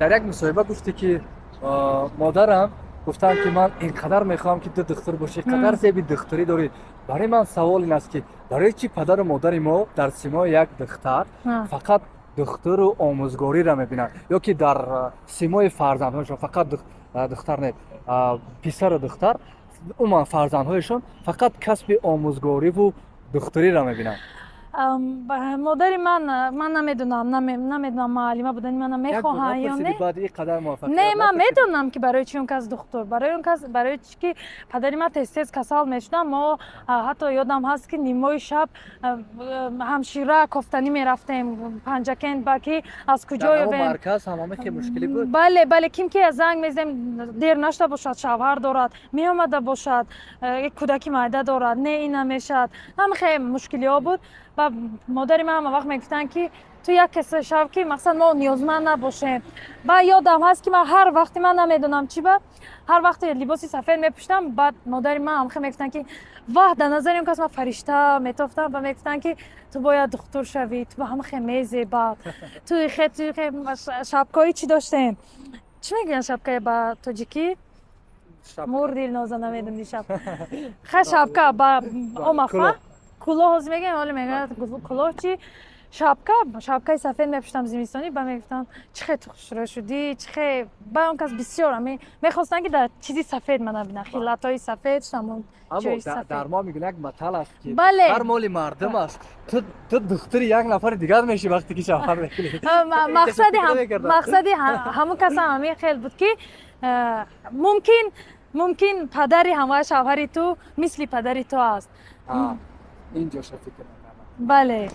Дар як мусоҳиба гуфтӣ, ки модарам гуфтанд, ки ман ин қадар мехоҳам, ки ту духтур бошӣ, қадар зеби духтурӣ дорӣ. Барои ман савол ин аст, ки барои чӣ падару модари мо дар симои як духтар фақат духтуру омӯзгориро мебинанд ё ки дар симои фарзандҳояшон фақат духтар не, писару духтар, умуман фарзандҳояшон фақат касби омӯзгориву духтуриро мебинанд? Модари ман, ман намедонам, намедонам, муаллима будани мана мехоҳанд ё не. Баъди ин қадар муваффақият. Не, ман медонам, ки барои чи он кас духтур, барои он кас, барои чи ки падари ман тез тез касал мешудам. Мо ҳатто ёдам ҳаст, ки нимои шаб ҳамшира кофтанӣ мерафтем Панҷакент ба, ки аз куҷо ёбем. Марказ ҳамаме хеле мушкилӣ буд. Бале, ким ки занг мезадем, дер нашуда бошад, шавҳар дорад, меомада бошад, як кӯдаки майда дорад, не, ин намешавад. Ҳама хеле мушкилиҳо буд. Ва модари ман ҳама вақт мегуфтанд, ки ту як каса шав, ки мақсад мо ниёзманд набошем. Ба ёдам ҳаст, ки ман ҳар вақти, ман намедонам чӣ ба, ҳар вақте либоси сафед мепӯшидам, баъд модари ман ҳамхе мегуфтанд, ки ваҳ, дар назари он кас ман фаришта метофтам ва мегуфтанд, ки ту бояд духтур шавӣ, ту ба ҳама хе мезебад, ту хе, ту хе. Шапкаҳои чӣ доштем, чӣ мегӯянд шапкае ба тоҷикӣ? Мур, Дилноза, намедони шапка? Ха, шапка ба омафа, кулоҳ ҳозир мегӯям, ҳоле мегӯяд кулоҳ чи, шапка, шапкаи сафед мепӯштам зимистонӣ. Ба мегуфтам, чӣ хе ту хушрӯ шудӣ, чӣ хе. Ба он кас бисёр ами мехостанд, ки дар чизи сафед мана бинанд, хилатҳои сафед, шамон. Аммо дар мо мегӯянд, як матал аст, ки Бале. Ҳар моли мардум аст, ту духтури як нафари дигар мешӣ, вақте ки шавҳар мекунӣ. Мақсади ҳамон касам ҳамин хел буд, ки мумкин падари ҳамаи шавҳари ту мисли падари ту аст. Ин ҷоша фикр мекардам. Бале.